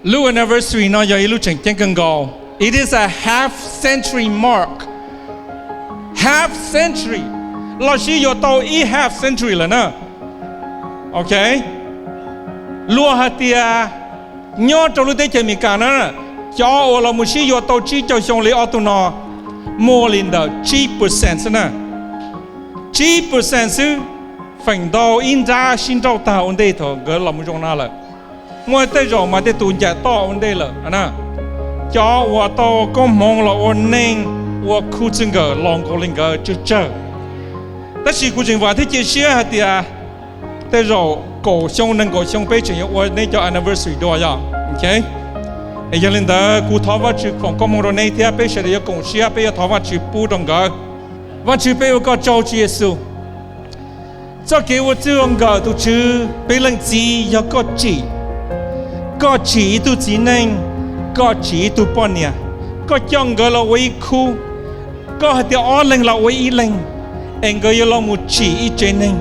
Lub anniversary no yog ib lub tseem ceeb kawg nkaus. It is a half century mark. Half century. Los sis yuav tau ib half century lawm na. Ok. Luag hais tias nyob rau lub teb chaws Amelikas na, cov uas los mus sib yuav tau tsib caug xyoo li ob tug no muaj li ntawm tsib percent xwb na. Tsib percent xwb, feem ntau ib nrab sib nrauj tag ua ntej thaum nkawd los mus zoo no lawm. Muaj tej zaum mas tej tus ncaim toj ua ntej lawm. Cov uas tau koob hmoov los ua neej ua khub txij nkawm los nkaus li nkawd tsawg tsawg. Tab sis kuv tseem vam thiab cia siab hais tias tej zaum kaum xyoo nees nkaum xyoo peb tseem yuav ua neb cov anniversary dua yom. Es yog li ntawd kuv thov Vajtswv foom koob hmoov rau neb thiab peb sawv daws yuav koom siab peb yuav thov Vajtswv pub rau nkawd. Vajtswv, peb ua koj tsaug Tswv Yexus. Txoj kev ua txij ua nkawm tus Tswv, peb leej txiv yog koj tsim. Koj tsim ib tug txiv neej, koj tsim ib tug poj niam, koj coj nkawd los ua ib khub. Koj hais tias ob leeg los ua ib leeg, es nkawd yuav los mus tsim ib tsev neeg,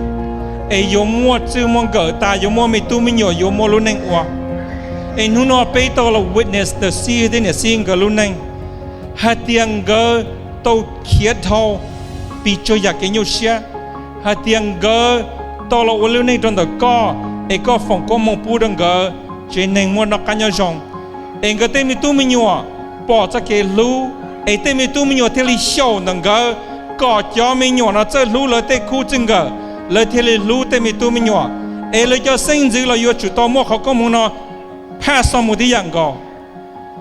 es yuav muaj txij muaj nkawm tas, yuav muaj me tub me nyuam, yuav muaj lub neej ua. Es hnub no peb tau los witness ntawm xib hwb thiab niam xib hwb nkawd lub neej, hais tias nkawd tau khiav dhau pes tsawg yam kev nyuaj siab, hais tias nkawd tau los ua lub neej rau ntawm koj, es koj foom koob hmoov pub rau nkawd tsev neeg muaj noj qab nyob zoo. Es nkawd tej me tub me nyuam pom txoj kev hlub, es tej me tub me nyuam thiaj li xyaum ntawm nkawd, kom cov me nyuam no txawj hlub lawv tej khub txij nkawm, lawv thiaj li hlub tej me tub me nyuam. Es lawv cov xeeb ntxwv los yuav tsum tau muaj qhov koob hmoov no pass on mus tib yam nkaus.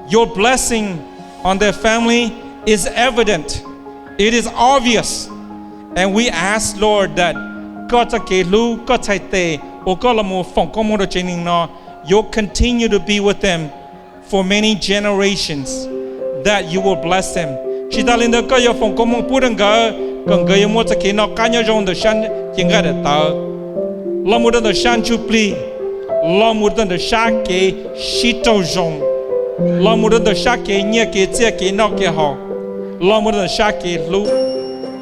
Your blessing on their family is evident. It is obvious. And we ask, Lord, that koj txoj kev hlub, koj txhais tes uas koj los mus foom koob hmoov rau tsev neeg no, you'll continue to be with them for many generations, that you will bless them. Tsis tas li ntawd, koj yuav foom koob hmoov pub rau nkawd, kom nkawd yuav muaj txoj kev noj qab nyob zoo ntawm sab cev nqaij daim tawv, los mus rau ntawm sab ntsuj plig, los mus rau ntawm sab kev sib raug zoo, los mus rau ntawm sab kev nyiaj kev txiaj kev noj kev haus, los mus rau ntawm sab kev hlub.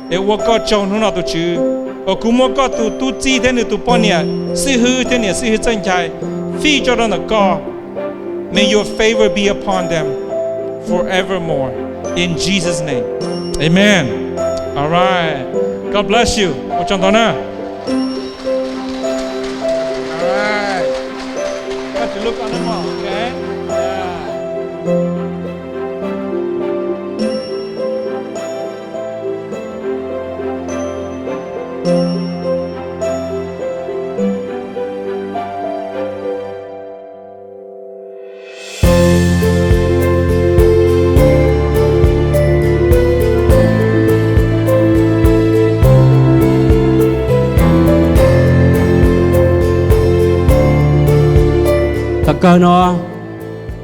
Es ua koj tsaug hnub no tus Tswv, uas kuv muab koj tus tub txib thiab nws tus poj niam, xib hwb thiab niam xib hwb txawj ncai, fij tso rau ntawm koj. May your favor be upon them forevermore. In Jesus' name. Amen. All right. God bless you. Ua tsaug ntau na. All right. Got to look on them all, okay? Yeah. Thaum kawg no,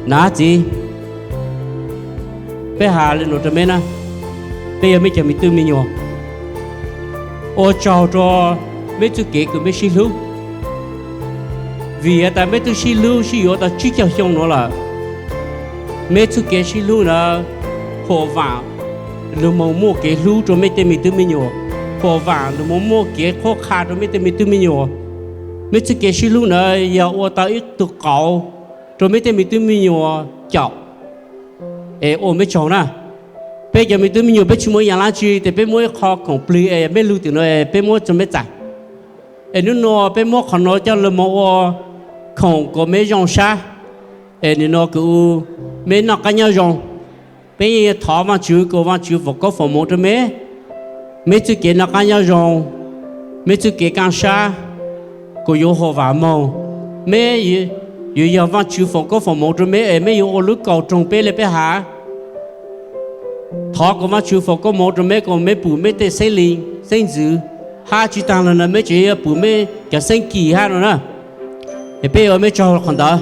nav txiv, peb has li no rau meb na, peb yog meb cov me tub me nyuam, ua tsaug rau meb txoj kev kws meb sib hlub. Vim has tas meb twb sib hlub sib yuav tau tsib caug xyoo nuav lawm. Meb txoj kev sib hlub na, huam vam lug moog muaj kev hlub rau meb tej me tub me nyuam, huam vam lug moog muaj kev qhuab qha rau meb tej me tub me nyuam. Meb txoj kev sib hlub na yog ua tau ib tug qauv rau meb tej me tub me nyuam caum. Es ua meb tsaug na. Peb cov me tub me nyuam peb tsis muaj ib yaam dlaab tsi tes peb muab ib qho khoom plig es meb lug tim no es peb muab rau meb txais. Es nub nua peb muab qhov nuav coj lug moog ua khoom kom meb zoo sab. Es nim no kws meb noj qab nyob zoo, peb yeej thov Vaajtswv kom Vaajtswv foom koob foom moov rau meb. Meb txuj kev noj qab nyob zoo, meb txuj kev kaaj sab kuj yuav huam vam moog. Meb yuav yog Vaajtswv foom koob foom moov rau meb es meb yuav ua lub kaus roog peb le peb has. Thov kom Vaajtswv foom koob moov rau meb kom meb pum meb tej xeeb ntxwv, hab tsi taag le nuav meb tseem yuav pum meb cov xeeb kis hab no na. Es peb ua meb tsaug qhov ntawd.